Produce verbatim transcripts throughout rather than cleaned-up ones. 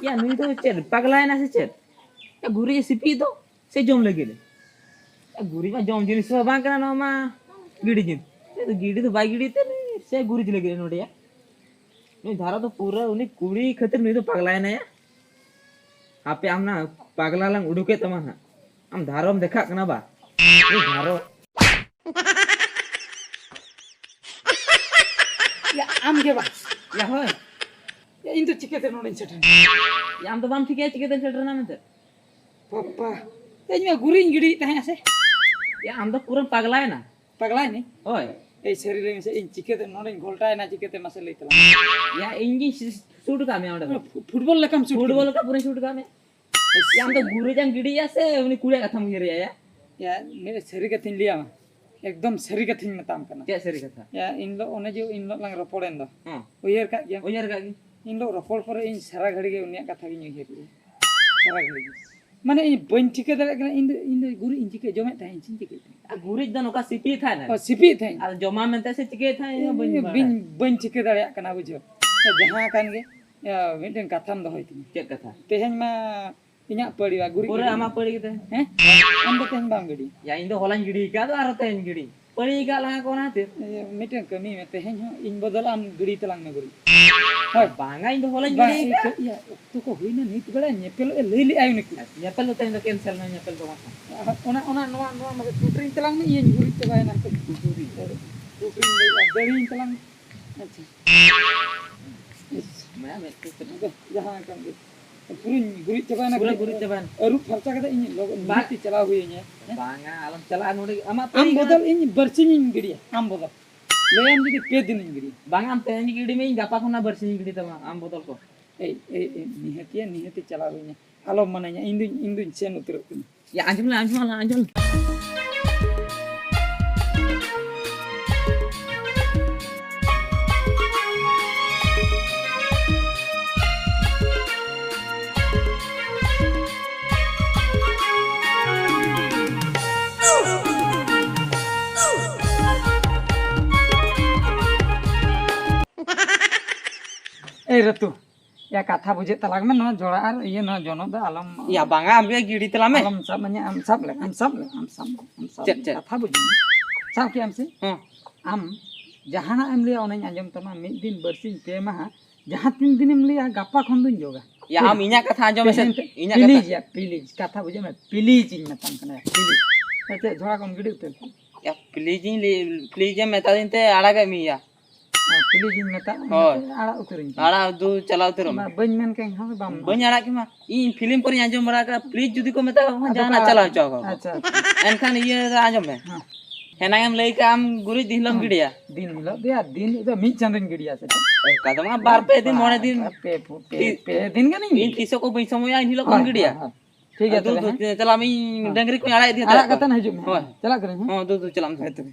ᱭᱟ, ᱱᱩᱭ ᱫᱚ ᱪᱮᱫ ᱯᱟᱜᱽᱞᱟᱭᱮᱱᱟ ᱥᱮ ᱪᱮᱫ? ᱭᱟ, ᱜᱩᱨᱤᱡ ᱮ ᱥᱤᱯᱤᱭᱮᱫ ᱫᱚ ᱥᱮ ᱡᱚᱢ ᱞᱟᱹᱜᱤᱫ ᱮ? ᱭᱟ, ᱜᱩᱨᱤᱡ ᱢᱟ ᱡᱚᱢ ᱡᱤᱱᱤᱥ ᱦᱚᱸ ᱵᱟᱝ ᱠᱟᱱᱟ, ᱱᱚᱣᱟ ᱢᱟ ᱜᱤᱰᱤ ᱡᱤᱱᱤᱥ᱾ ᱭᱟ, ᱜᱤᱰᱤ ᱫᱚ ᱵᱟᱭ ᱜᱤᱰᱤ ᱛᱮ, ᱱᱩᱭ ᱥᱮ ᱜᱩᱨᱤᱡ ᱞᱟᱹᱜᱤᱫ ᱮ ᱱᱚᱰᱮᱭᱟ᱾ ᱱᱩᱭ ᱫᱷᱟᱨᱚ ᱫᱚ ᱯᱩᱨᱟᱹ ᱩᱱᱤ ᱠᱩᱲᱤ ᱠᱷᱟᱹᱛᱤᱨ ᱱᱩᱭ ᱫᱚ ᱯᱟᱜᱽᱞᱟᱭᱮᱱᱟᱭᱟ᱾ ᱦᱟᱯᱮ ᱟᱢ ᱱᱟ ᱯᱟᱜᱽᱞᱟ ᱞᱟᱝ ᱩᱰᱩᱠᱮᱫ ᱛᱟᱢᱟ ᱦᱟᱸᱜ᱾ ᱟᱢ ᱫᱷᱟᱨᱚᱢ ᱫᱮᱠᱷᱟᱜ ᱠᱟᱱᱟ ᱵᱟ? ᱱᱩᱭ ᱫᱷᱟᱨᱚ᱾ ᱭᱟ, ᱟᱢ ᱜᱮ ᱵᱟ? ᱭᱟ, ᱦᱳᱭ᱾ ᱭᱟ, ᱤᱧ ᱫᱚ ᱪᱤᱠᱟᱹᱛᱮ ᱱᱚᱰᱮᱧ ᱥᱮᱴᱮᱨ ᱮᱱᱟ? ᱭᱟ, ᱟᱢ ᱫᱚ ᱵᱟᱢ ᱴᱷᱤᱠᱟᱹᱭᱟ ᱪᱤᱠᱟᱹᱛᱮᱢ ᱥᱮᱴᱮᱨ ᱮᱱᱟ ᱢᱮᱱᱛᱮ? ᱯᱟᱯᱟ, ᱤᱧ ᱢᱟ ᱜᱩᱨᱤᱡ ᱤᱧ ᱜᱤᱰᱤᱭᱮᱫ ᱛᱟᱦᱮᱸᱜᱼᱟ ᱥᱮ᱾ ᱭᱟ, ᱟᱢ ᱫᱚ ᱯᱩᱨᱟᱹᱢ ᱯᱟᱜᱽᱞᱟᱭᱮᱱᱟ᱾ ᱯᱟᱜᱽᱞᱟᱭᱮᱱᱟᱹᱧ? ᱦᱳᱭ᱾ ᱮᱭ, ᱥᱟᱹᱨᱤ ᱞᱟᱹᱭ ᱢᱮᱥᱮ, ᱤᱧ ᱪᱤᱠᱟᱹᱛᱮ ᱱᱚᱰᱮᱧ ᱜᱷᱚᱞᱴᱟᱣᱮᱱᱟ, ᱪᱤᱠᱟᱹᱛᱮ ᱢᱟᱥᱮ ᱞᱟᱹᱭ ᱛᱟᱞᱟᱝ ᱢᱮ? ᱭᱟ, ᱤᱧ ᱜᱤᱧ ᱥᱩᱴ ᱟᱠᱟᱫ ᱢᱮᱭᱟ ᱚᱸᱰᱮ ᱫᱚ᱾ ᱯᱷᱩ-, ᱯᱷᱩᱴᱵᱚᱞ ᱞᱮᱠᱟᱢ ᱥᱩᱴ ᱯᱷᱩᱴᱵᱚᱞ ᱠᱤᱫᱤᱧᱟ᱾ ᱞᱮᱠᱟ ᱯᱩᱨᱟᱹᱧ ᱥᱩᱴ ᱟᱠᱟᱫ ᱢᱮᱭᱟ᱾ ᱭᱟ, ᱟᱢ ᱫᱚ ᱜᱩᱨᱤᱡ ᱮᱢ ᱜᱤᱰᱤᱭᱟ ᱥᱮ ᱩᱱᱤ ᱠᱩᱲᱤᱭᱟᱜ ᱠᱟᱛᱷᱟᱢ ᱩᱭᱦᱟᱹᱨᱮᱜᱼᱟ ᱭᱟ? ᱭᱟ, ᱱᱤᱭᱟᱹ ᱥᱟᱹᱨᱤ ᱠᱟᱛᱷᱟᱧ ᱞᱟᱹᱭᱟᱢᱟ᱾ ᱮᱠᱫᱚᱢ ᱥᱟᱹᱨᱤ ᱠᱟᱛᱷᱟᱧ ᱢᱮᱛᱟᱢ ᱠᱟᱱᱟ᱾ ᱪᱮᱫ ᱥᱟᱹᱨᱤ ᱠᱟᱛᱷᱟ? ᱭᱟ, ᱤᱧ ᱦᱤᱞᱳᱜ ᱚᱱᱮ ᱡᱮ ᱤᱧ ᱦᱤᱞᱳᱜ ᱞᱟᱝ ᱨᱚᱯᱚᱲᱮᱱ ᱫᱚ᱾ ᱦᱮᱸ᱾ ᱩᱭᱦᱟᱹᱨ ᱠᱟᱜ ᱜᱮᱭᱟᱢ? ᱩᱭᱦᱟᱹᱨ ᱠᱟᱜ ᱜᱤᱧ᱾ ᱤᱧ ᱦᱤᱞᱳᱜ ᱨᱚᱯᱚᱲ ᱯᱚᱨᱮ ᱤᱧ ᱥᱟᱨᱟ ᱜᱷᱟᱹᱲᱤ ᱜᱮ ᱩᱱᱤᱭᱟᱜ ᱠᱟᱛᱷᱟ ᱜᱤᱧ ᱩᱭᱦᱟᱹᱨ ᱠᱮᱫᱟ᱾ ᱥᱟᱨᱟ ᱜᱷᱟᱹᱲᱤ ᱜᱮ᱾ ᱢᱟᱱᱮ ᱤᱧ ᱵᱟᱹᱧ ᱴᱷᱤᱠᱟᱹ ᱫᱟᱲᱮᱭᱟᱜ ᱠᱟᱱᱟ, ᱤᱧ ᱫᱚ, ᱤᱧ ᱫᱚ ᱜᱩᱨᱤᱡ ᱤᱧ ᱪᱤᱠᱟᱹ ᱡᱚᱢᱮᱫ ᱛᱟᱦᱮᱸᱫ, ᱤᱧ ᱪᱤᱠᱟᱹᱭᱮᱫ ᱛᱟᱦᱮᱸᱫ? ᱟᱨ ᱜᱩᱨᱤᱡ ᱫᱚ ᱱᱚᱝᱠᱟ ᱥᱤᱯᱤᱭᱮᱫ ᱛᱟᱦᱮᱸᱫ᱾ ᱚ, ᱥᱤᱯᱤᱭᱮᱫ ᱛᱟᱦᱮᱸᱫ᱾ ᱟᱨ ᱡᱚᱢᱟ ᱢᱮᱱᱛᱮ ᱥᱮ ᱪᱤᱠᱟᱹᱭᱮᱫ ᱛᱟᱦᱮᱸᱫ, ᱤᱧ ᱦᱚᱸ ᱵᱟᱹᱧ ᱤᱧ ᱵᱟᱲᱟᱭᱟ᱾ ᱵᱟᱹᱧ, ᱵᱟᱹᱧ ᱴᱷᱤᱠᱟᱹ ᱫᱟᱲᱮᱭᱟᱜ ᱠᱟᱱᱟ, ᱵᱩᱡᱷᱟᱹᱣ᱾ ᱡᱟᱦᱟᱸ ᱠᱟᱱ ᱜᱮ, ᱤᱭᱟᱹ, ᱢᱤᱫᱴᱮᱱ ᱠᱟᱛᱷᱟᱢ ᱫᱚᱦᱚᱭ ᱛᱤᱧᱟ᱾ ᱪᱮᱫ ᱠᱟᱛᱷᱟ? ᱛᱮᱦᱮᱧ ᱢᱟ ᱤᱧᱟᱜ ᱯᱟᱹᱲᱤ ᱵᱟ, ᱜᱩᱨᱤᱡ ᱯᱩᱨᱟᱹ ᱜᱤᱰᱤ ᱟᱢᱟᱜ ᱢᱮ᱾ ᱯᱟᱹᱲᱤ ᱜᱮ ᱛᱮᱦᱮᱧ᱾ ᱦᱮᱸ? ᱟᱢ ᱫᱚ ᱛᱮᱦᱮᱧ ᱵᱟᱢ ᱜᱤᱰᱤ? ᱭᱟ, ᱤᱧ ᱫᱚ ᱦᱚᱞᱟᱧ ᱜᱤᱰᱤ ᱟᱠᱟᱫ, ᱟᱨᱚ ᱛᱮᱦᱮᱧ ᱜᱤᱰᱤ᱾ ᱯᱟᱹᱲᱤ ᱟᱠᱟᱫ ᱞᱟᱝᱟ ᱠᱚ ᱚᱱᱟ ᱠᱷᱟᱹᱛᱤᱨ᱾ ᱤᱭᱟᱹ, ᱢᱤᱫᱴᱮᱱ ᱠᱟᱹᱢᱤ ᱢᱮ, ᱛᱮᱦᱮᱧ ᱦᱚᱸ ᱤᱧ ᱵᱚᱫᱚᱞ ᱟᱢ ᱜᱤᱰᱤ ᱛᱟᱞᱟᱝ ᱢᱮ ᱜᱩᱨᱤᱡ᱾ ᱦᱳᱭ᱾ ᱵᱟᱝᱟ, ᱤᱧ ᱫᱚ ᱦᱚᱞᱟᱧ ᱵᱟᱝ, ᱜᱤᱰᱤ ᱟᱠᱟᱫ᱾ ᱤᱠᱟᱹ-, ᱤᱭᱟᱹ, ᱚᱠᱛᱚ ᱠᱚ ᱦᱩᱭᱱᱟ, ᱱᱤᱛ ᱵᱮᱲᱟ ᱧᱮᱯᱮᱞᱚᱜ ᱮ ᱞᱟᱹᱭ ᱞᱮᱫᱼᱟᱭ ᱩᱱᱤ ᱠᱩᱲᱤ᱾ ᱧᱮᱯᱮᱞ ᱫᱚ ᱛᱮᱦᱮᱧ ᱫᱚ ᱠᱮᱱᱥᱮᱞ ᱱᱟ, ᱧᱮᱯᱮᱞ ᱫᱚ ᱵᱟᱝ ᱠᱟᱱᱟ᱾ ᱚᱱᱟ, ᱚᱱᱟ, ᱱᱚᱣᱟ, ᱱᱚᱣᱟ ᱢᱟᱥᱮ ᱴᱩᱴᱨᱤᱧ ᱛᱟᱞᱟᱝ ᱢᱮ, ᱤᱧ ᱜᱩᱨᱤᱡ ᱪᱟᱵᱟᱭᱮᱱᱟ᱾ ᱴᱩᱴᱨᱤ᱾ ᱴᱩᱴᱨᱤᱧ ᱞᱟᱹᱭᱮᱫᱼᱟ, ᱫᱟᱹᱲᱤᱧ ᱛᱟᱞᱟᱝ ᱢᱮ᱾ ᱟᱪᱪᱷᱟ᱾ ᱢᱟ, ᱢᱮᱫ ᱠᱚ ᱠᱟᱹᱴᱤᱡ᱾ ᱟᱫᱚ ᱡᱟᱦᱟᱸ ᱠᱟᱱ ᱜᱮ, ᱯᱩᱨᱟᱹᱧ ᱜᱩᱨᱤᱡ ᱪᱟᱵᱟᱭᱮᱱᱟ᱾ ᱯᱩᱨᱟᱹ ᱠᱟᱹᱴᱤᱡ ᱜᱩᱨᱤᱡ ᱪᱟᱵᱟᱭᱮᱱᱟ᱾ ᱟᱹᱨᱩᱵ ᱯᱷᱟᱨᱪᱟ ᱠᱟᱛᱮ ᱤᱧ ᱞᱚᱜᱚᱱ ᱵᱟ- ᱱᱤᱦᱟᱹᱛᱤ ᱪᱟᱞᱟᱣ ᱦᱩᱭᱟᱹᱧᱟ᱾ ᱦᱮᱸ? ᱵᱟᱝᱟ, ᱟᱞᱚᱢ ᱪᱟᱞᱟᱜᱼᱟ ᱱᱚᱰᱮ᱾ ᱟᱢᱟᱜ ᱟᱢ ᱯᱟᱹᱲᱤ ᱵᱚᱫᱚᱞ ᱠᱟᱱᱟ᱾ ᱤᱧ ᱵᱟᱹᱨᱥᱤᱧ ᱤᱧ ᱜᱤᱰᱤᱭᱟ, ᱟᱢ ᱵᱚᱫᱚᱞ᱾ ᱞᱟᱹᱭᱟᱢ ᱡᱩᱫᱤ ᱯᱮ ᱫᱤᱱᱤᱧ ᱜᱤᱰᱤᱭᱟ᱾ ᱵᱟᱝᱟ, ᱟᱢ ᱛᱮᱦᱮᱧ ᱜᱮ ᱜᱤᱰᱤ ᱢᱮ, ᱤᱧ ᱜᱟᱯᱟ ᱠᱷᱚᱱᱟᱜ ᱵᱟᱹᱨᱥᱤᱧ ᱜᱤᱰᱤ ᱛᱟᱢᱟ, ᱟᱢ ᱵᱚᱫᱚᱞ ᱠᱚ᱾ ᱮᱭ, ᱮᱭ, ᱮᱭ, ᱱᱤᱦᱟᱹᱛᱤᱭᱟ, ᱱᱤᱦᱟᱹᱛᱤ ᱪᱟᱞᱟᱣ ᱦᱩᱭᱟᱹᱧᱟ᱾ ᱟᱞᱚᱢ ᱢᱟᱱᱟᱧᱟ, ᱤᱧ ᱫᱩᱧ, ᱤᱧ ᱫᱩᱧ ᱥᱮᱱ ᱩᱛᱟᱹᱨᱚᱜ ᱠᱟᱱᱟ᱾ ᱭᱟ, ᱟᱸᱡᱚᱢ ᱞᱮ, ᱟᱸᱡᱚᱢ ᱞᱮ, ᱟᱸᱡᱚᱢ ᱞᱮ᱾ ᱮᱭ ᱨᱟᱹᱛᱩ, ᱭᱟ, ᱠᱟᱛᱷᱟ ᱵᱩᱡᱷᱟᱹᱜ ᱛᱟᱞᱟᱝ ᱢᱮ, ᱱᱚᱣᱟ ᱡᱚᱲᱟ ᱟᱨ ᱤᱭᱟᱹ, ᱱᱚᱣᱟ ᱡᱚᱱᱚᱜ ᱫᱚ ᱟᱞᱚᱢ ᱭᱟ, ᱵᱟᱝᱟ, ᱟᱢ ᱜᱮ ᱜᱤᱰᱤ ᱛᱟᱞᱟᱝ ᱢᱮ᱾ ᱟᱞᱚᱢ ᱥᱟᱵ ᱢᱟᱧᱟ, ᱟᱢ ᱥᱟᱵ ᱞᱮ, ᱟᱢ ᱥᱟᱵ ᱞᱮ, ᱟᱢ ᱥᱟᱵ ᱞᱮ, ᱟᱢ ᱥᱟᱵ ᱪᱮᱫ, ᱞᱮ᱾ ᱪᱮᱫ? ᱠᱟᱛᱷᱟ ᱵᱩᱡᱷᱟᱹᱜ ᱢᱮ᱾ ᱥᱟᱵ ᱠᱮᱜ ᱟᱢ ᱥᱮ? ᱦᱮᱸ᱾ ᱟᱢ ᱡᱟᱦᱟᱱᱟᱜ ᱮᱢ ᱞᱟᱹᱭᱟ, ᱚᱱᱟᱧ ᱟᱸᱡᱚᱢ ᱛᱟᱢᱟ᱾ ᱢᱤᱫ ᱫᱤᱱ, ᱵᱟᱨᱥᱤᱧ, ᱯᱮ ᱢᱟᱦᱟ, ᱡᱟᱦᱟᱸ ᱛᱤᱱ ᱫᱤᱱᱮᱢ ᱞᱟᱹᱭᱟ, ᱜᱟᱯᱟ ᱠᱷᱚᱱ ᱫᱩᱧ ᱡᱳᱜᱟ᱾ ᱭᱟ, ᱟᱢ ᱤᱧᱟᱹᱜ ᱠᱟᱛᱷᱟ ᱟᱸᱡᱚᱢ ᱢᱮᱥᱮ, ᱛᱮᱦᱮᱧ ᱛᱮ, ᱤᱧᱟᱹᱜ ᱠᱟᱛᱷᱟ᱾ ᱯᱞᱤᱡᱽ ᱭᱟ, ᱯᱞᱤᱡᱽ, ᱠᱟᱛᱷᱟ ᱵᱩᱡᱷᱟᱹᱣ ᱢᱮ, ᱯᱞᱤᱡᱽ ᱤᱧ ᱢᱮᱛᱟᱢ ᱠᱟᱱᱟ, ᱯᱞᱤᱡᱽ᱾ ᱮ, ᱪᱮᱫ, ᱡᱷᱚᱲᱟ ᱠᱚᱢ ᱜᱤᱰᱤ ᱩᱛᱟᱹᱨ ᱠᱚᱣᱟ? ᱭᱟ, ᱯᱞᱤᱡᱽ ᱤᱧ ᱞᱟᱹᱭ, ᱯᱞᱤᱡᱽ ᱮᱢ ᱢᱮᱛᱟ ᱫᱤᱧ ᱛᱮ ᱟᱲᱟᱜᱮᱫ ᱢᱮᱭᱟ᱾ ᱦᱮᱸ, ᱯᱞᱤᱡᱽ ᱤᱧ ᱢᱮᱛᱟᱜ ᱢᱮ, ᱦᱳᱭ᱾ ᱟᱲᱟᱜ ᱩᱛᱟᱹᱨᱟᱹᱧ ᱠᱟᱱᱟ᱾ ᱟᱲᱟᱜ ᱫᱩ ᱪᱟᱞᱟᱣ ᱩᱛᱟᱹᱨᱚᱜ ᱢᱮ᱾ ᱵᱟᱹᱧ ᱢᱮᱱ ᱠᱷᱟᱱ ᱦᱚᱸ ᱵᱟᱢ ᱵᱟᱹᱧ ᱟᱲᱟᱜ ᱠᱮᱢᱟ᱾ ᱤᱧ ᱯᱷᱤᱞᱢ ᱠᱚᱨᱮᱧ ᱟᱸᱡᱚᱢ ᱵᱟᱲᱟ ᱟᱠᱟᱫᱟ, ᱯᱞᱤᱡᱽ ᱡᱩᱫᱤ ᱠᱚ ᱢᱮᱛᱟᱜ ᱠᱷᱟᱱ ᱟᱫᱚ ᱡᱟᱦᱟᱱᱟᱜ ᱠᱚ ᱪᱟᱞᱟᱣ ᱟᱲᱟᱜ ᱦᱚᱪᱚ ᱟᱠᱚ᱾ ᱟᱪᱪᱷᱟ, ᱟᱪᱪᱷᱟ᱾ ᱮᱱᱠᱷᱟᱱ ᱤᱭᱟᱹ ᱫᱚ ᱟᱸᱡᱚᱢ ᱢᱮ᱾ ᱦᱮᱸ᱾ ᱦᱮᱱᱟᱝ ᱮᱢ ᱞᱟᱹᱭ ᱠᱟᱜ ᱟᱢ ᱜᱩᱨᱤᱡ ᱫᱤᱱ ᱦᱤᱞᱳᱜ ᱮᱢ ᱦᱮᱸ᱾ ᱜᱤᱰᱤᱭᱟ᱾ ᱫᱤᱱ ᱦᱤᱞᱳᱜ ᱫᱚ ᱭᱟ, ᱫᱤᱱ ᱫᱚ ᱢᱤᱫ ᱪᱟᱸᱫᱳᱧ ᱜᱤᱰᱤᱭᱟ ᱥᱮ ᱪᱮᱫ? ᱚᱱᱠᱟ ᱫᱚ ᱵᱟᱝ, ᱵᱟᱨ ᱯᱮ ᱫᱤᱱ, ᱢᱚᱬᱮ ᱫᱤᱱ᱾ ᱵᱟᱨ ᱯᱮ ᱯᱷᱩ-, ᱯᱮ, ᱤ-, ᱯᱮ ᱫᱤᱱ ᱜᱟᱱᱤᱧ ᱤᱧ ᱛᱤᱥᱚᱜ ᱠᱚ ᱵᱟᱹᱧ ᱥᱚᱢᱚᱭᱟ, ᱮᱱ ᱦᱤᱞᱳᱜ ᱵᱚᱱ ᱦᱳᱭ, ᱜᱤᱰᱤᱭᱟ᱾ ᱦᱳᱭ, ᱦᱳᱭ᱾ ᱴᱷᱤᱠ ᱜᱮᱭᱟ ᱟᱫᱚ ᱛᱚᱵᱮ, ᱫᱩ-, ᱦᱮᱸ᱾ ᱪᱟᱞᱟᱜ ᱢᱤᱧ ᱦᱮᱸ᱾ ᱰᱟᱹᱝᱨᱤ ᱠᱚᱧ ᱟᱲᱟᱜ ᱤᱫᱤ ᱦᱟᱛᱟᱲ ᱟᱲᱟᱜ ᱠᱚᱣᱟ᱾ ᱠᱟᱛᱮ ᱦᱤᱡᱩᱜ ᱢᱮ᱾ ᱦᱳᱭ᱾ ᱪᱟᱞᱟᱜ ᱠᱟᱹᱱᱟᱹᱧ, ᱦᱮᱸ᱾ ᱦᱚᱸ, ᱫᱩ, ᱫᱩ, ᱪᱟᱞᱟᱜ ᱢᱮ᱾ ᱦᱳᱭ ᱛᱚᱵᱮ᱾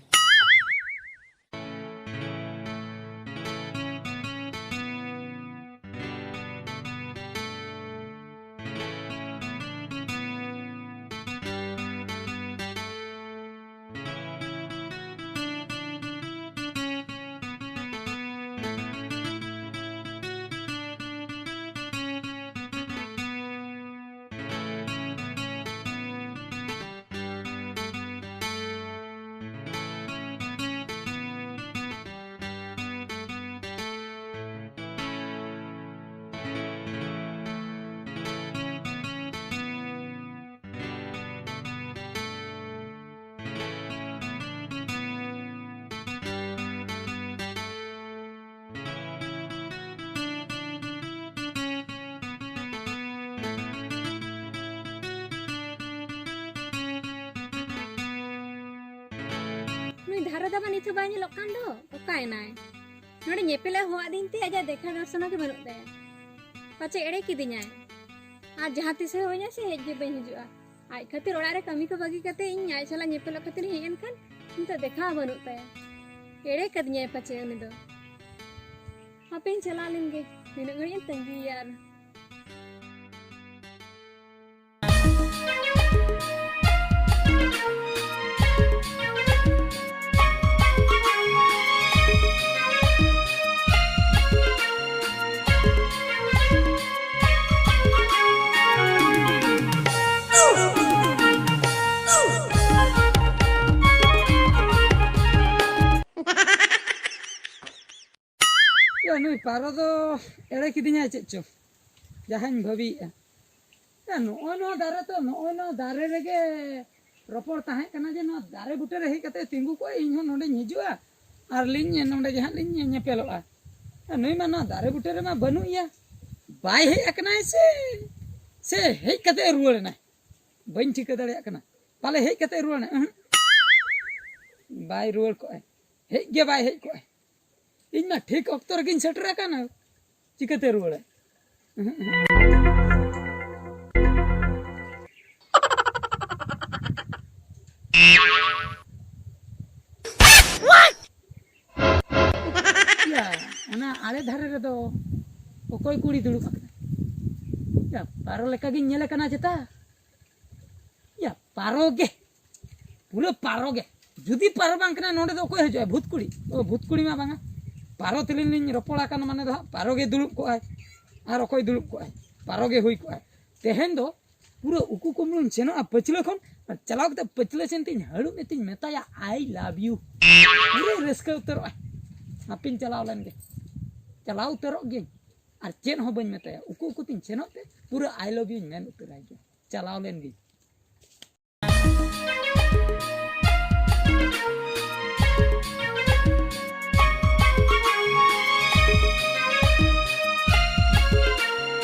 ᱱᱩᱭ ᱫᱷᱟᱨᱟ ᱫᱟᱵᱟ ᱱᱤᱛ ᱦᱚᱸ ᱵᱟᱭ ᱧᱮᱞᱚᱜ ᱠᱟᱱ ᱫᱚ, ᱚᱠᱟᱭᱮᱱᱟᱭ? ᱱᱚᱰᱮ ᱧᱮᱯᱮᱞᱮ ᱦᱚᱦᱚᱣᱟᱫᱤᱧ ᱛᱮ ᱟᱡᱟᱜ ᱫᱮᱠᱷᱟ ᱫᱚᱨᱥᱚᱱ ᱜᱮ ᱵᱟᱹᱱᱩᱜ ᱛᱟᱭᱟ᱾ ᱯᱟᱪᱮ ᱮᱲᱮ ᱠᱤᱫᱤᱧᱟᱭ᱾ ᱟᱨ ᱡᱟᱦᱟᱸ ᱛᱤᱥᱮ ᱦᱚᱦᱚᱧᱟ ᱥᱮ ᱦᱮᱡ ᱜᱮ ᱵᱟᱹᱧ ᱦᱤᱡᱩᱜᱼᱟ᱾ ᱟᱡ ᱠᱷᱟᱹᱛᱤᱨ ᱚᱲᱟᱜ ᱨᱮ ᱠᱟᱹᱢᱤ ᱠᱚ ᱵᱟᱹᱜᱤ ᱠᱟᱛᱮ ᱤᱧ ᱟᱡ ᱥᱟᱞᱟᱜ ᱧᱮᱯᱮᱞᱚᱜ ᱠᱷᱟᱹᱛᱤᱨ ᱤᱧ ᱦᱮᱡ ᱮᱱ ᱠᱷᱟᱱ ᱱᱤᱛᱚᱜ ᱫᱮᱠᱷᱟ ᱦᱚᱸ ᱵᱟᱹᱱᱩᱜ ᱛᱟᱭᱟ᱾ ᱮᱲᱮ ᱠᱟᱫᱤᱧᱟᱭ ᱯᱟᱪᱮ ᱩᱱᱤ ᱫᱚ᱾ ᱦᱟᱯᱮᱧ ᱪᱟᱞᱟᱣ ᱞᱮᱱ ᱜᱮ, ᱛᱤᱱᱟᱹᱜ ᱜᱷᱟᱹᱲᱤᱡ ᱮᱢ ᱛᱟᱺᱜᱤᱭᱮᱭᱟ ᱟᱨ᱾ ᱯᱟᱨᱚ ᱫᱚ ᱮᱲᱮ ᱠᱤᱫᱤᱧᱟᱭ ᱪᱮᱫ ᱪᱚ, ᱡᱟᱦᱟᱸᱧ ᱵᱷᱟᱹᱵᱤᱭᱮᱫᱼᱟ᱾ ᱭᱟ, ᱱᱚᱜᱼᱚᱭ ᱱᱚᱣᱟ ᱫᱟᱨᱮ ᱛᱚ, ᱱᱚᱜᱼᱚᱭ ᱱᱚᱣᱟ ᱫᱟᱨᱮ ᱨᱮᱜᱮ ᱨᱚᱯᱚᱲ ᱛᱟᱦᱮᱸ ᱠᱟᱱᱟ ᱡᱮ ᱱᱚᱣᱟ ᱫᱟᱨᱮ ᱵᱩᱴᱟᱹ ᱨᱮ ᱦᱮᱡ ᱠᱟᱛᱮ ᱛᱤᱸᱜᱩ ᱠᱚᱜᱼᱟ, ᱤᱧ ᱦᱚᱸ ᱱᱚᱰᱮᱧ ᱦᱤᱡᱩᱜᱼᱟ ᱟᱨ ᱞᱤᱧ ᱱᱚᱰᱮ ᱜᱮ ᱦᱟᱸᱜ ᱞᱤᱧ ᱧᱮᱯᱮᱞᱚᱜᱼᱟ᱾ ᱱᱩᱭ ᱢᱟ ᱱᱚᱣᱟ ᱫᱟᱨᱮ ᱵᱩᱴᱟᱹ ᱨᱮᱢᱟ ᱵᱟᱹᱱᱩᱜ ᱮᱭᱟ, ᱵᱟᱭ ᱦᱮᱡ ᱟᱠᱟᱱᱟᱭ ᱥᱮ, ᱥᱮ ᱦᱮᱡ ᱠᱟᱛᱮ ᱨᱩᱣᱟᱹᱲ ᱮᱱᱟᱭ, ᱵᱟᱹᱧ ᱴᱷᱤᱠᱟᱹ ᱫᱟᱲᱮᱭᱟᱜ ᱠᱟᱱᱟ᱾ ᱯᱟᱞᱮ ᱦᱮᱡ ᱠᱟᱛᱮ ᱨᱩᱣᱟᱹᱲ ᱮᱱᱟᱭ᱾ ᱩᱦᱩᱸ᱾ ᱵᱟᱭ ᱨᱩᱣᱟᱹᱲ ᱠᱚᱜᱼᱟᱭ, ᱦᱮᱡ ᱜᱮ ᱵᱟᱭ ᱦᱮᱡ ᱠᱚᱜᱼᱟᱭ᱾ ᱤᱧ ᱢᱟ ᱴᱷᱤᱠ ᱚᱠᱛᱚ ᱨᱮᱜᱤᱧ ᱥᱮᱴᱮᱨ ᱟᱠᱟᱱᱟ, ᱪᱤᱠᱟᱹᱛᱮ ᱨᱩᱣᱟᱹᱲᱟᱭ? ᱩᱦᱩᱸ, ᱩᱦᱩᱸ᱾ ᱭᱟ, ᱚᱱᱟ ᱟᱲᱮ ᱫᱷᱟᱨᱮ ᱨᱮᱫᱚ ᱚᱠᱚᱭ ᱠᱩᱲᱤ ᱫᱩᱲᱩᱵ ᱟᱠᱟᱱᱟ? ᱭᱟ, ᱯᱟᱨᱚ ᱞᱮᱠᱟᱜᱤᱧ ᱧᱮᱞᱮ ᱠᱟᱱᱟ ᱪᱮᱛᱟ? ᱭᱟ, ᱯᱟᱨᱚ ᱜᱮ, ᱯᱩᱨᱟᱹ ᱯᱟᱨᱚ ᱜᱮ᱾ ᱡᱩᱫᱤ ᱯᱟᱨᱚ ᱵᱟᱝ ᱠᱟᱱᱟ, ᱱᱚᱰᱮ ᱫᱚ ᱚᱠᱚᱭ ᱦᱤᱡᱩᱜᱼᱟ? ᱵᱷᱩᱛ ᱠᱩᱲᱤ? ᱚ, ᱵᱷᱩᱛ ᱠᱩᱲᱤ ᱢᱟ ᱵᱟᱝᱟ, ᱯᱟᱨᱚ ᱛᱮᱞᱤᱧ ᱞᱤᱧ ᱨᱚᱯᱚᱲ ᱟᱠᱟᱱ, ᱢᱟᱱᱮ ᱫᱚ ᱦᱟᱸᱜ ᱯᱟᱨᱚ ᱜᱮ ᱫᱩᱲᱩᱵ ᱠᱚᱜᱼᱟᱭ᱾ ᱟᱨ ᱚᱠᱚᱭ ᱫᱩᱲᱩᱵ ᱠᱚᱜᱼᱟᱭ? ᱯᱟᱨᱚ ᱜᱮ ᱦᱩᱭ ᱠᱚᱜᱼᱟᱭ᱾ ᱛᱮᱦᱮᱧ ᱫᱚ ᱯᱩᱨᱟᱹ ᱩᱠᱩ ᱠᱩᱢᱵᱽᱲᱩᱧ ᱥᱮᱱᱚᱜᱼᱟ ᱯᱟᱹᱪᱷᱞᱟᱹ ᱠᱷᱚᱱ, ᱟᱨ ᱪᱟᱞᱟᱣ ᱠᱟᱛᱮ ᱯᱟᱹᱪᱷᱞᱟᱹ ᱥᱮᱱ ᱛᱤᱧ ᱦᱟᱹᱲᱩᱵ ᱮ ᱛᱤᱧ ᱢᱮᱛᱟᱭᱟ, "I love you." ᱯᱩᱨᱟᱹ ᱨᱟᱹᱥᱠᱟᱹ ᱩᱛᱟᱹᱨᱚᱜᱼᱟᱭ᱾ ᱦᱟᱯᱮᱧ ᱪᱟᱞᱟᱣ ᱞᱮᱱ ᱜᱮ, ᱪᱟᱞᱟᱣ ᱩᱛᱟᱹᱨᱚᱜ ᱜᱤᱭᱟᱹᱧ᱾ ᱟᱨ ᱪᱮᱫ ᱦᱚᱸ ᱵᱟᱹᱧ ᱢᱮᱛᱟᱭᱟ, ᱩᱠᱩ ᱩᱠᱩ ᱛᱤᱧ ᱥᱮᱱᱚᱜ ᱛᱮ ᱯᱩᱨᱟᱹ "I love you" ᱤᱧ ᱢᱮᱱ ᱩᱛᱟᱹᱨᱟᱭ ᱜᱮ᱾ ᱪᱟᱞᱟᱣ ᱞᱮᱱ ᱜᱤᱧ᱾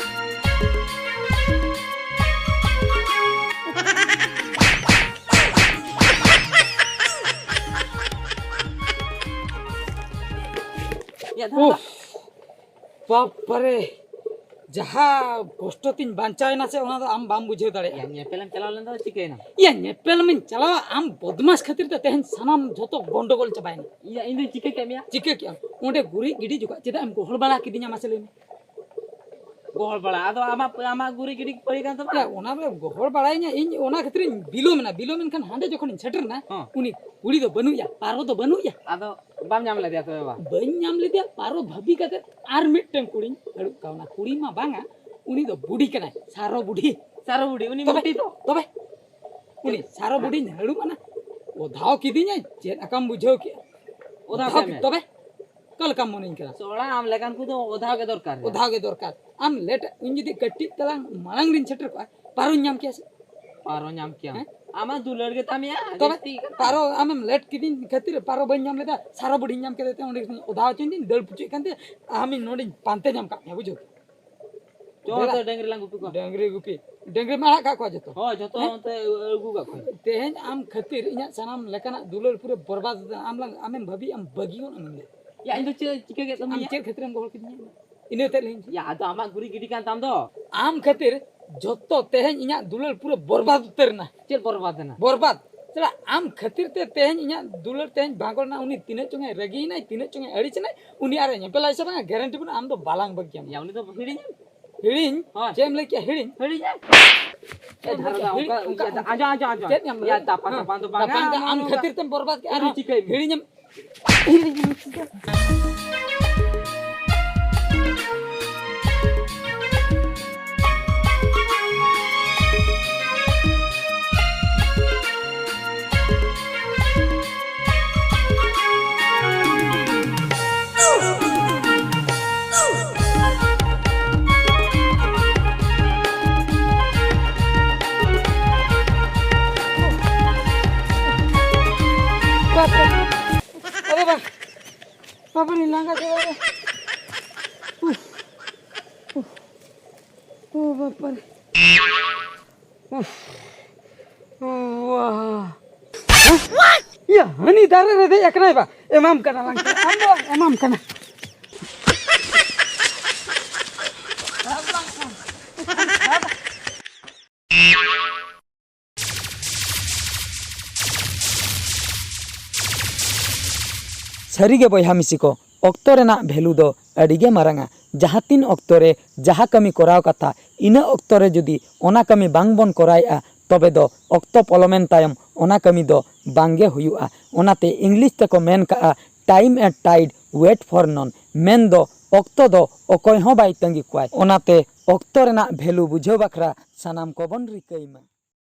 ᱩᱯᱷ, ᱵᱟᱯ ᱨᱮ, ᱡᱟᱦᱟᱸ ᱠᱚᱥᱴᱚ ᱛᱤᱧ ᱵᱟᱧᱪᱟᱣ ᱮᱱᱟ ᱥᱮ, ᱚᱱᱟ ᱫᱚ ᱟᱢ ᱵᱟᱢ ᱵᱩᱡᱷᱟᱹᱣ ᱫᱟᱲᱮᱭᱟᱜᱼᱟ᱾ ᱭᱟ, ᱧᱮᱯᱮᱞᱮᱢ ᱪᱟᱞᱟᱣ ᱞᱮᱱ ᱫᱚ ᱪᱤᱠᱟᱹᱭᱮᱱᱟ? ᱭᱟ, ᱧᱮᱯᱮᱞ ᱢᱟᱧ ᱪᱟᱞᱟᱣᱟ, ᱟᱢ ᱵᱚᱫᱢᱟᱥ ᱠᱷᱟᱹᱛᱤᱨ ᱛᱮ ᱛᱮᱦᱮᱧ ᱥᱟᱱᱟᱢ ᱡᱷᱚᱛᱚ ᱜᱚᱱᱰᱚᱜᱳᱞ ᱪᱟᱵᱟᱭᱮᱱᱟ᱾ ᱭᱟ, ᱤᱧ ᱫᱚᱧ ᱪᱤᱠᱟᱹ ᱠᱮᱫ ᱢᱮᱭᱟ? ᱪᱤᱠᱟᱹ ᱠᱮᱫ ᱟᱢ? ᱚᱸᱰᱮ ᱜᱩᱨᱤᱡ ᱜᱤᱰᱤ ᱡᱚᱠᱷᱟᱜ ᱪᱮᱫᱟᱜ ᱮᱢ ᱜᱚᱦᱚᱲ ᱵᱟᱲᱟ ᱠᱤᱫᱤᱧᱟ, ᱢᱟᱥᱮ ᱞᱟᱹᱭ ᱢᱮ? ᱜᱚᱦᱚᱲ ᱵᱟᱲᱟ? ᱟᱫᱚ ᱟᱢᱟᱜ, ᱟᱢᱟᱜ ᱜᱩᱨᱤᱡ ᱜᱤᱰᱤ ᱯᱟᱹᱦᱤ ᱠᱟᱱ ᱛᱟᱢᱟ? ᱭᱟ, ᱚᱱᱟ ᱵᱚᱞᱮ ᱜᱚᱦᱚᱲ ᱵᱟᱲᱟᱭᱤᱧᱟ ᱤᱧ, ᱚᱱᱟ ᱠᱷᱟᱹᱛᱤᱨᱤᱧ ᱵᱤᱞᱚᱢ ᱮᱱᱟ᱾ ᱵᱤᱞᱚᱢ ᱮᱱ ᱠᱷᱟᱱ ᱦᱟᱸᱰᱮ ᱡᱚᱠᱷᱚᱱᱤᱧ ᱥᱮᱴᱮᱨ ᱮᱱᱟ, ᱦᱚᱸ᱾ ᱩᱱᱤ ᱠᱩᱲᱤ ᱫᱚ ᱵᱟᱹᱱᱩᱜ ᱭᱟ, ᱯᱟᱨᱚ ᱫᱚ ᱵᱟᱹᱱᱩᱜ ᱭᱟ᱾ ᱟᱫᱚ ᱵᱟᱢ ᱧᱟᱢ ᱞᱮᱫᱮᱭᱟ ᱛᱚᱵᱮ ᱵᱟ? ᱵᱟᱹᱧ ᱧᱟᱢ ᱞᱮᱫᱮᱭᱟ᱾ ᱯᱟᱨᱚ ᱵᱷᱟᱹᱵᱤ ᱠᱟᱛᱮ ᱟᱨ ᱢᱤᱫᱴᱟᱝ ᱠᱩᱲᱤᱧ ᱦᱟᱹᱲᱩᱵ ᱠᱟᱣᱱᱟ᱾ ᱠᱩᱲᱤ ᱢᱟ ᱵᱟᱝᱟ, ᱩᱱᱤ ᱫᱚ ᱵᱩᱰᱷᱤ ᱠᱟᱱᱟᱭ, ᱥᱟᱨᱚ ᱵᱩᱰᱷᱤ᱾ ᱥᱟᱨᱚ ᱵᱩᱰᱷᱤ, ᱩᱱᱤ ᱛᱚᱵᱮ, ᱢᱩᱴᱤ ᱫᱚ? ᱛᱚᱵᱮ, ᱩᱱᱤ ᱥᱟᱨᱚ ᱵᱩᱰᱷᱤᱧ ᱦᱟᱹᱲᱩᱵ ᱟᱱᱟ, ᱚᱫᱷᱟᱣ ᱠᱤᱫᱤᱧᱟᱭ, ᱪᱮᱫ ᱟᱠᱟᱢ ᱵᱩᱡᱷᱟᱹᱣ ᱠᱮᱜᱼᱟ? ᱚᱫᱷᱟᱣ ᱚᱫᱷᱟᱣ ᱠᱮᱫ ᱠᱤ-, ᱢᱮᱭᱟ? ᱛᱚᱵᱮ, ᱚᱠᱟ ᱞᱮᱠᱟᱢ ᱢᱚᱱᱮᱧ ᱠᱟᱱᱟ? ᱥᱚᱲᱟ ᱟᱢ ᱞᱮᱠᱟᱱ ᱠᱚᱫᱚ ᱚᱫᱷᱟᱣ ᱜᱮ ᱫᱚᱨᱠᱟᱨ ᱨᱮ᱾ ᱚᱫᱷᱟᱣ ᱜᱮ ᱫᱚᱨᱠᱟᱨ᱾ ᱟᱢ ᱞᱮᱴ, ᱤᱧ ᱡᱩᱫᱤ ᱠᱟᱹᱴᱤᱡ ᱛᱟᱞᱟᱝ ᱢᱟᱲᱟᱝ ᱨᱤᱧ ᱥᱮᱴᱮᱨ ᱠᱚᱜᱼᱟ, ᱯᱟᱨᱚᱧ ᱧᱟᱢ ᱠᱮᱭᱟ ᱥᱮ? ᱯᱟᱨᱚ ᱧᱟᱢ ᱠᱮᱭᱟᱢ᱾ ᱦᱮᱸ? ᱟᱢᱟᱜ ᱫᱩᱞᱟᱹᱲ ᱜᱮ ᱛᱟᱢ ᱭᱟ, ᱛᱚᱵᱮ ᱡᱟᱹᱥᱛᱤ ᱠᱟᱱᱟ᱾ ᱯᱟᱨᱚ ᱟᱢᱮᱢ ᱞᱮᱴ ᱠᱤᱫᱤᱧ ᱠᱷᱟᱹᱛᱤᱨ ᱯᱟᱨᱚ ᱵᱟᱹᱧ ᱧᱟᱢ ᱞᱮᱫᱟ, ᱥᱟᱨᱚ ᱵᱩᱰᱷᱤᱧ ᱧᱟᱢ ᱠᱮᱫᱮ ᱛᱮ ᱚᱸᱰᱮ ᱠᱷᱚᱱᱤᱧ ᱚᱫᱷᱟᱣ ᱦᱚᱪᱚᱧ ᱫᱤᱧ, ᱫᱟᱹᱲ ᱯᱩᱪᱩᱡ ᱠᱟᱱ ᱛᱮ ᱟᱢᱤᱧ ᱱᱚᱰᱮᱧ ᱯᱟᱱᱛᱮ ᱧᱟᱢ ᱠᱟᱜ ᱢᱮᱭᱟ, ᱵᱩᱡᱷᱟᱹᱣ? ᱪᱚ, ᱫᱮᱞᱟ᱾ ᱚᱱᱛᱮ ᱰᱟᱹᱝᱨᱤ ᱞᱟᱝ ᱜᱩᱯᱤ ᱠᱚᱣᱟ᱾ ᱰᱟᱹᱝᱨᱤ ᱜᱩᱯᱤ᱾ ᱰᱟᱹᱝᱨᱤ ᱢᱟ ᱟᱲᱟᱜ ᱠᱟᱜ ᱠᱚᱣᱟ ᱡᱚᱛᱚ᱾ ᱦᱳᱭ, ᱡᱚᱛᱚ ᱦᱮᱸ? ᱚᱱᱛᱮ ᱟᱹᱜᱩ ᱠᱟᱜ ᱠᱚᱣᱟ᱾ ᱛᱮᱦᱮᱧ ᱟᱢ ᱠᱷᱟᱹᱛᱤᱨ ᱤᱧᱟᱹᱜ ᱥᱟᱱᱟᱢ ᱞᱮᱠᱟᱱᱟᱜ ᱫᱩᱞᱟᱹᱲ ᱯᱩᱨᱟᱹ ᱵᱚᱨᱵᱟᱫ ᱮᱱᱟ᱾ ᱟᱢ ᱞᱟᱝ, ᱟᱢᱮᱢ ᱵᱷᱟᱹᱵᱤᱭᱮᱫ ᱟᱢ ᱵᱟᱹᱜᱤ ᱜᱚᱫ ᱟᱢ ᱞᱟᱹᱭ᱾ ᱭᱟ, ᱤᱧ ᱫᱚ ᱪᱮᱫ ᱪᱤᱠᱟᱹ ᱠᱮᱫ ᱟᱢ ᱛᱟᱢᱟ ᱭᱟ? ᱪᱮᱫ ᱠᱷᱟᱹᱛᱤᱨᱮᱢ ᱜᱚᱦᱚᱲ ᱠᱤᱫᱤᱧᱟ? ᱤᱱᱟᱹ ᱛᱮᱫ ᱞᱟᱹᱭᱟᱹᱧ ᱪᱮ? ᱭᱟ, ᱟᱫᱚ ᱟᱢᱟᱜ ᱜᱩᱨᱤᱡ ᱜᱤᱰᱤ ᱠᱟᱱ ᱛᱟᱢ ᱫᱚ᱾ ᱟᱢ ᱠᱷᱟᱹᱛᱤᱨ ᱡᱚᱛᱚ ᱛᱮᱦᱮᱧ ᱤᱧᱟᱹᱜ ᱫᱩᱞᱟᱹᱲ ᱯᱩᱨᱟᱹ ᱵᱚᱨᱵᱟᱫ ᱩᱛᱟᱹᱨ ᱮᱱᱟ᱾ ᱪᱮᱫ ᱵᱚᱨᱵᱟᱫ ᱮᱱᱟ? ᱵᱚᱨᱵᱟᱫ᱾ ᱪᱮᱫᱟᱜ ᱟᱢ ᱠᱷᱟᱹᱛᱤᱨ ᱛᱮ ᱛᱮᱦᱮᱧ ᱤᱧᱟᱹᱜ ᱫᱩᱞᱟᱹᱲ ᱛᱮᱦᱮᱧ ᱵᱟᱝ ᱜᱚᱲ ᱮᱱᱟ᱾ ᱩᱱᱤ ᱛᱤᱱᱟᱹᱜ ᱪᱚᱝ ᱮ ᱨᱟᱹᱜᱤᱭᱮᱱᱟᱭ, ᱛᱤᱱᱟᱹᱜ ᱪᱚᱝ ᱮ ᱟᱹᱲᱤᱥ ᱮᱱᱟᱭ, ᱩᱱᱤ ᱟᱨ ᱧᱮᱯᱮᱞᱟᱭ ᱥᱮ ᱵᱟᱝᱟ, ᱜᱮᱨᱮᱱᱴᱤ ᱵᱟᱹᱱᱩᱜᱼᱟ, ᱟᱢ ᱫᱚ ᱵᱟᱞᱟᱝ ᱵᱟᱹᱜᱤᱭᱟᱢ᱾ ᱭᱟ, ᱩᱱᱤ ᱫᱚ ᱦᱤᱲᱤᱧ ᱟᱢ᱾ ᱦᱤᱲᱤᱧ? ᱦᱳᱭ᱾ ᱪᱮᱫ ᱮᱢ ᱞᱟᱹᱭ ᱠᱮᱜᱼᱟ? ᱦᱤᱲᱤᱧ? ᱦᱤᱲᱤᱧ ᱟᱢ? ᱮ, ᱫᱷᱟᱨᱟ ᱫᱟ, ᱦᱤᱲᱤᱧ, ᱚᱱᱠᱟ, ᱚᱱᱠᱟ, ᱤᱭᱟᱹ, ᱟᱸᱡᱚᱢ, ᱟᱸᱡᱚᱢ, ᱟᱸᱡᱚᱢ᱾ ᱪᱮᱫ ᱮᱢ ᱭᱟ, ᱞᱟᱹᱭ? ᱛᱟᱯᱟᱢ, ᱦᱮᱸ᱾ ᱛᱟᱯᱟᱢ ᱫᱚ ᱵᱟᱝᱟ, ᱛᱟᱯᱟᱢ ᱫᱚ ᱟᱢ ᱱᱚᱜᱼᱚ ᱠᱷᱟᱹᱛᱤᱨ ᱱᱚᱝᱠᱟ᱾ ᱛᱮᱢ ᱵᱚᱨᱵᱟᱫ ᱠᱮᱜᱼᱟ᱾ ᱦᱤᱲᱤᱧ ᱟᱨᱦᱚᱸ ᱪᱤᱠᱟᱹᱭ ᱢᱮ? ᱦᱤᱲᱤᱧ ᱟᱢ᱾ ᱟᱨᱮ ᱵᱟᱯ-, ᱟᱨᱮ ᱵᱟᱯ-, ᱵᱟᱯᱨᱮ, ᱞᱟᱸᱜᱟ ᱪᱟᱵᱟ ᱨᱮ᱾ ᱩᱯᱷ, ᱩᱯᱷ, ᱳ ᱵᱟᱯᱨᱮ᱾ ᱩᱯᱷ, ᱳ ᱵᱟᱵᱟ᱾ ᱤᱭᱟᱹ, ᱦᱟᱹᱱᱤ ᱫᱟᱨᱮ ᱨᱮ ᱫᱮᱡ ᱟᱠᱟᱱᱟᱭ ᱵᱟ᱾ ᱮᱢᱟᱢ ᱠᱟᱱᱟ ᱞᱟᱝ, ᱟᱢ ᱫᱚ ᱮᱢᱟᱢ ᱠᱟᱱᱟ᱾ ᱥᱟᱹᱨᱤᱜᱮ ᱵᱚᱭᱦᱟ ᱢᱤᱥᱤ ᱠᱚ, ᱚᱠᱛᱚ ᱨᱮᱱᱟᱜ ᱵᱷᱮᱞᱩ ᱫᱚ ᱟᱹᱰᱤ ᱜᱮ ᱢᱟᱨᱟᱝᱟ᱾ ᱡᱟᱦᱟᱸ ᱛᱤᱱ ᱚᱠᱛᱚ ᱨᱮ ᱡᱟᱦᱟᱸ ᱠᱟᱹᱢᱤ ᱠᱚᱨᱟᱣ ᱠᱟᱛᱷᱟ, ᱤᱱᱟᱹ ᱚᱠᱛᱚ ᱨᱮ ᱡᱩᱫᱤ ᱚᱱᱟ ᱠᱟᱹᱢᱤ ᱵᱟᱝ ᱵᱚᱱ ᱠᱚᱨᱟᱣᱮᱫᱼᱟ, ᱛᱚᱵᱮ ᱫᱚ ᱚᱠᱛᱚ ᱯᱚᱞᱚᱢᱮᱱ ᱛᱟᱭᱚᱢ ᱚᱱᱟ ᱠᱟᱹᱢᱤ ᱫᱚ ᱵᱟᱝ ᱜᱮ ᱦᱩᱭᱩᱜᱼᱟ᱾ ᱚᱱᱟᱛᱮ ᱤᱝᱞᱤᱥ ᱛᱮᱠᱚ ᱢᱮᱱ ᱠᱟᱜᱼᱟ, "Time and tide wait for none", ᱢᱮᱱ ᱫᱚ ᱚᱠᱛᱚ ᱫᱚ ᱚᱠᱚᱭ ᱦᱚᱸ ᱵᱟᱭ ᱛᱟᱺᱜᱤ ᱠᱚᱣᱟᱭ᱾ ᱚᱱᱟᱛᱮ ᱚᱠᱛᱚ ᱨᱮᱱᱟᱜ ᱵᱷᱮᱞᱩ ᱵᱩᱡᱷᱟᱹᱣ ᱵᱟᱠᱷᱨᱟ ᱥᱟᱱᱟᱢ ᱠᱚᱵᱚᱱ ᱨᱤᱠᱟᱹᱭ ᱢᱟ᱾